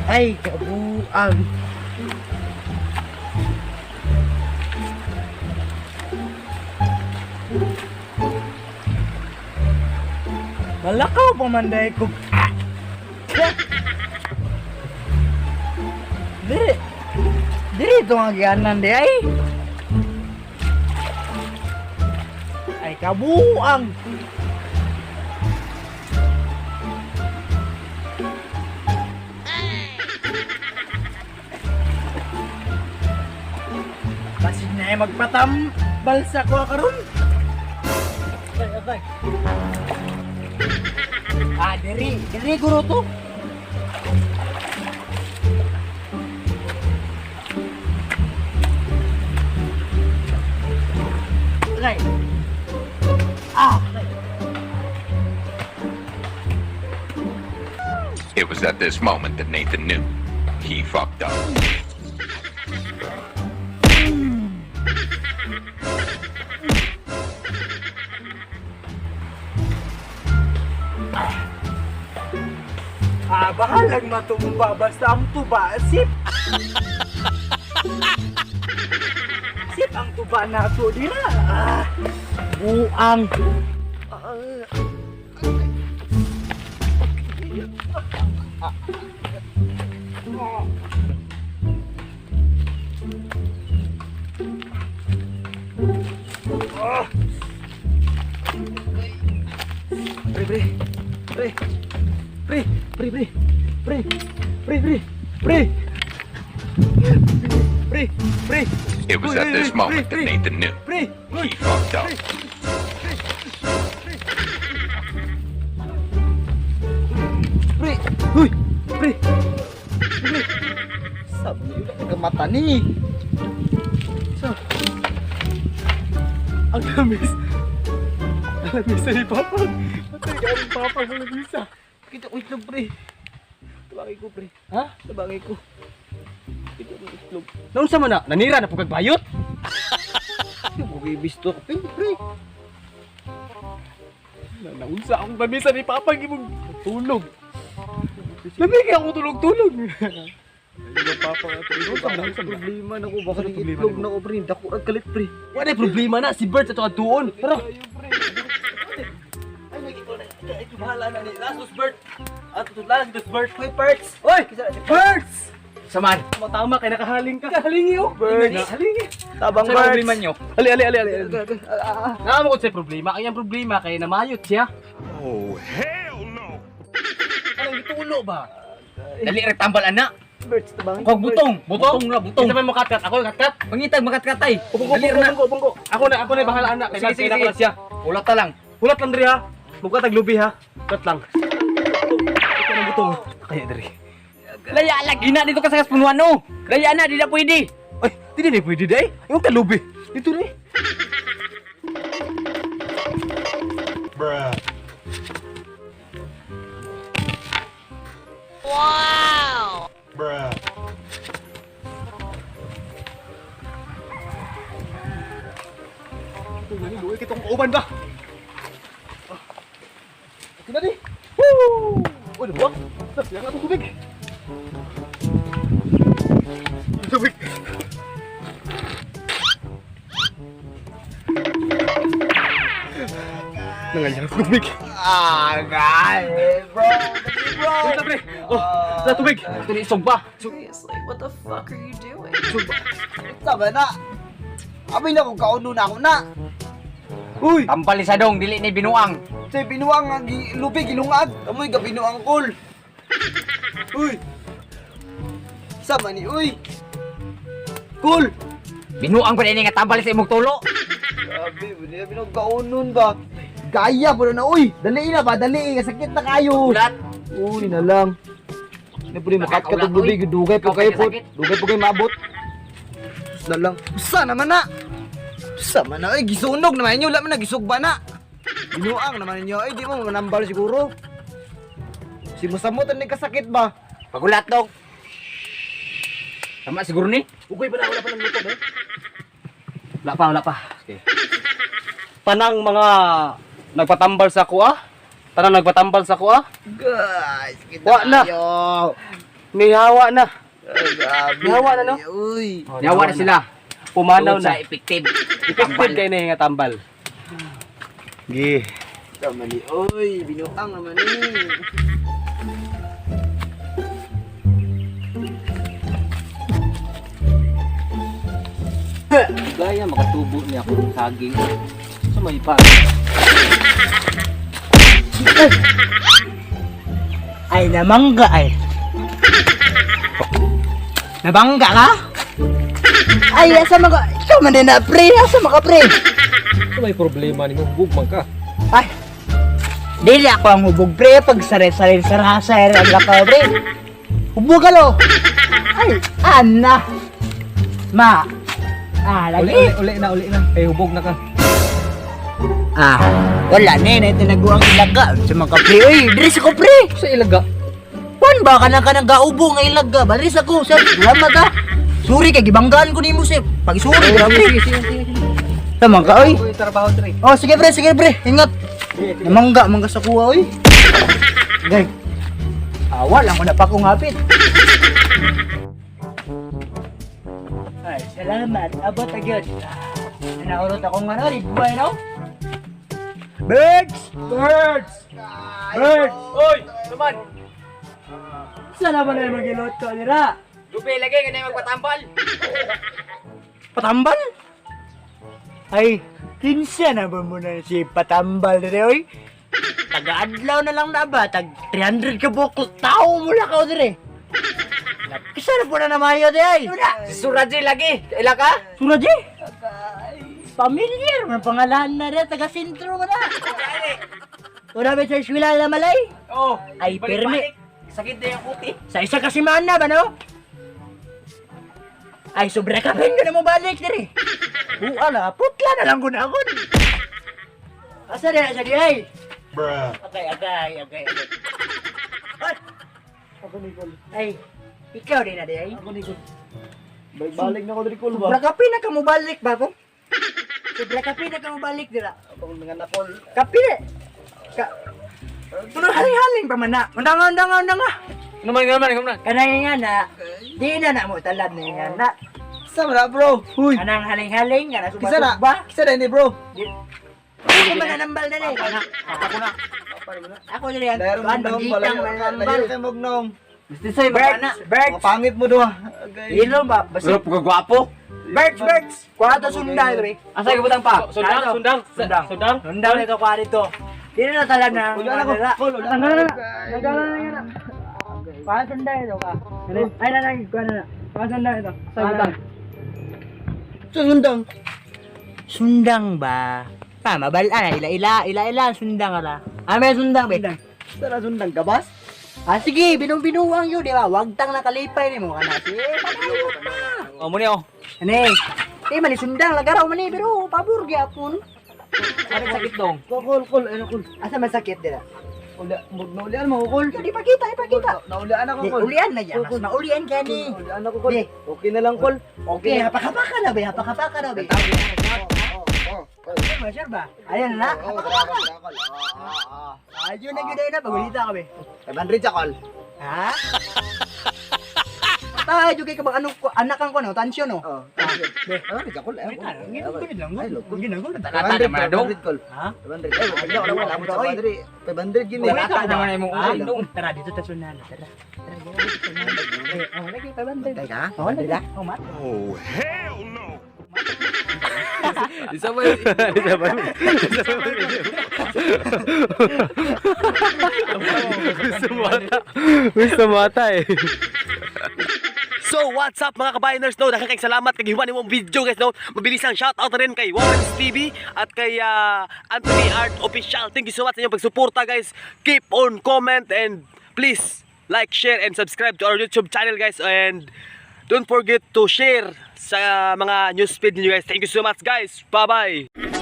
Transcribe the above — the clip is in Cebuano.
Ay, kabuang. Malakaw pa man dahil ko. Ah! Diri. Diri ito nga gianan di ay. Ay, kabuang. Basin na ay magpatambal sa kuha karon. Ay, ay. Ah, diri, diri guro to. Okay. Ah, okay. It was at this moment that Nathan knew. He fucked up. Ah, bahalag matumba basta ang tuba sip. Sip ang tuba nato dira. Ah, buang. Pre, pre. Pre. Pre, pre, pre. Pre, pre, pre. Pre. Pre, pre. It was at this moment that Nathan knew. Pre, He fucked up. pre. Huy, pre. Pre. Sabi niyo, nagkamata ni. So, ang lamis. Ang lamis ni Papa. Patay ka ang Papa sa lamisa. Kita ko itlog, pre. Tabangay ko, pre. Ha? Tabangay ko. Kita ko itlog. Naunsa man na? Nanira na po kag bayot? Okay, bisto ka, pre. Pre. Na naunsa akong lamisa ni Papa gimong tulog. Lamig kaya ako tulog-tulog. Ay, Papa nga tulog. Naunsa man? Problema na ko, baka Ano ning problema itlog nimo? na ko, pre. Dako ang kalit, pre. Wala problema na si Bert sa tuwan tuon. Tara. Ay, nagito na. Ay, bahala na ni Lasos Bert. At tutlan si Bert. Hoy, Bert. Hoy, Bert. Saman. Tama kay nakahaling ka. Nakahaling yo. Bert. Nakahaling. Tabang Sa problema nyo? Ali, ali, ali, ali. Naamo ko sa problema. Ang iyang problema kay namayot siya. Oh, hell no! Anong gitulo ba? Dali ra tambal ana. Bert, tabangay. Kog butong. Butong ra butong. Kita may makatkat. Ako yung katkat. Pangitag makatkatay. Ubong ko, Dali ra na. ubong ko, ubong ko. Ako na bahala anak. Sige, sige, sige. Siya. Ulat ta lang. Hulat lang diri ha. Mugka tag lubi ha. Hulat lang. Ito ng butong. Kaya diri. Laya lagi na dito ka sa kaspunuan no. Laya na di na pwede. Ay, di na pwede day. Yung kalubi. Dito ni. Bruh. Wow! Bruh. Ito gani luoy kitong kauban ba. Ah. Ito na di. Woo! Uy, luwak. Yang atong tubig. Tubig. Nangalyar ang tubig. Ah, guys, bro. Bro. Wait lang, pre. Oh, sa tubig. Ito ni isog ba? Seriously, what the fuck are you doing? Tama na. Abi na kung kauno na ako na. Uy! Tambal sa dong dili ni binuang. Sa binuang ang lupi gilungag. Amoy ga binuang kol. Uy. Sama ni uy. Kol. Binuang pa ini nga tambal sa imong tulo. Grabe, wala binuang kaunon ba? Gaya po na uy. Dali na ba? Dali, sakit na kayo. Ulat. Uy na lang. Na pre, makat ka tog lubi, dugay po Ikaw kayo po. kay sakit. Dugay po kayo maabot. Sus na lang. Usa naman na. Usa man na. Ay, gisunog naman inyo. Wala man na, gisugba na. Binuang naman ninyo. Ay, di mo manambal siguro. Si Musamot ang nagkasakit ba? Pagulat dong. Tama siguro ni. Ugoy ba na? Wala pa ng luto, eh? Wala pa, wala pa. Okay. Panang mga nagpatambal sa kuha, Tanang nagpatambal sa ko ah. Guys, kita Wa na. tayo. Nihawa na. Ay, grabe. Nihawa na, no? Uy. Nihawa na sila. Pumanaw Tungod sa na. effective. Effective kay na nga tambal. Gi. Tama ni, oy, binuang naman ni. Gaya makatubo niya akong saging. Sa may pa. Ay, namangga ay. Nabangga ka? Ay, asa mga... Ikaw man din na, pre. Asa mga pre? Sa may problema nimo, hubog man ka. Ay, dili ako ang hubog, pre. Pag sare-sare sarasa, ang lakaw, pre. Hubog ka, lo. Ay, ana. Ma. Ah, lagi. Uli na, uli na. Ay hubog na ka. Ah, wala na yun. Ito naguang ilaga. Sa mga pre. Uy, diri sa ko, pre. Sa ilaga. Kwan ba ka na ka nag-aubo nga ilaga? Baris ako, sir. Salamat ah. Sorry kay gibanggaan ko nimo, sir. Pag-sorry, grabe. Tama ka, oy. Trabaho tre. Oh, sige pre, sige pre. Ingat. Namangga, mangga sa kuha, oy. Gay. Awa lang ko na pa akong hapit. Ay, salamat. Abot agad. Naurot akong ano, rigway, no? Birds! Birds! Birds! Oy, naman. Sana ba na yung magiluto nila? Dupe lagi kanay magpatambal. Patambal? Ay, kinsa na ba muna si Patambal dire oy? Taga-adlaw na lang na ba? Tag 300 ka buok tao mula ka dire. Kisa na po na namayo di ay. Si Suraji lagi. Ila ka? Suraji? Familiar man pangalan na rin, taga sentro mo na. Una ba sa eskwela na malay? Oh. Ay, pirmi. Sakit na yung kuti. Sa isa ka semana ba no? Ay, sobra ka rin na mo balik diri. Buka na, putla na lang ko na ako. Asa na sa di ay? Bruh. Agay, agay, agay, agay. Ay! Ako ni Col. Ay, ikaw din na di ay. Ako ni Col. Balik-balik na ko diri Col ba? Sobra ka na ka mo balik ba ko? Sobra ka na ka mo balik dira. Akong mga nakol. Kapi! Ka Tulo haling-haling pa man na. Undang, undang, undang ah. Naman, naman, naman. Kanang nga na, di na na mo talab na nga na. Sa na bro. Huy. Kanang haling-haling, nga na Kisa na. suba-suba. Kisa na ini bro. Ako man nanambal na eh. Ako na. Ako na yan. Dahil Kuan, mo nong magitang manambal. Dahil kay Mognong. Mr. Say, Birds, birds. Mga pangit mo doha. Okay. Ilo ba? Basi. Pero gwapo. Birds, birds. Kuha to sundal, bre. Asa ka butang pa? Sundang, sundang, Sundang. sundang. Sundang ito kuha dito. Di na talab na. Ulan ako. Col, ulan Tanggal na. Tanggal na na. Kuha sundal ito ka. Ay, na, na, kuha na na. Kuha sundal ito. Sa butang. Sa sundang. Sundang ba? Tama, bal, ah, ila, ila, ila, ila, sundang ala. Ah, may sundang, be. Sa na sundang gabas? Ah, sige, binubinuang yun, di ba? Wag tang nakalipay ni mo ka na. Sige, patayo na. Oh, muni oh. Ano eh? Eh, mali sundang, lagaraw man eh, pero pabor gyapon. Ano sakit dong? Kol, kol, kol, ano kol. Asa man sakit dira? Ula, mug naulian mo kol. Di pakita, ipakita. Naulian ako Di, kol. ulian na yan. Mas maulian ka ni. Naulian ako kol. Di. Okay na lang kol. Okay, hapakapaka na ba? Hapakapaka na ba? Oh, sure ba? Ayan na. Hapakapaka. Ayun na gyud na pagulita ka be. 500 sa kol. Ha? Tayo jud kay ka bang anong anak ang ko no, tansyon no. Oh. 500 sa kol. Ay, kol. Talata naman na dong. 500 kol. Ha? 500. Ay, wala wala wala mo sa 500. 500 gini. Talata naman na imong ulan dong. Tara dito ta sunan. Tara. Tara dito ta sunan. Oh, lagi 500. Teka, Oh, lagi. Oh, mat. Oh, hell no! Isa ba? Isa ba? Gusto mo ata. Gusto mo ata eh. So what's up mga kabayiners no? Daghang salamat kay gihuman nimong video guys no. Mabilis ang shoutout na rin kay Warren TV at kay Anthony Art Official. Thank you so much sa inyong pagsuporta guys. Keep on comment and please like, share and subscribe to our YouTube channel guys and don't forget to share sa mga newsfeed niyo guys. Thank you so much guys. Bye bye.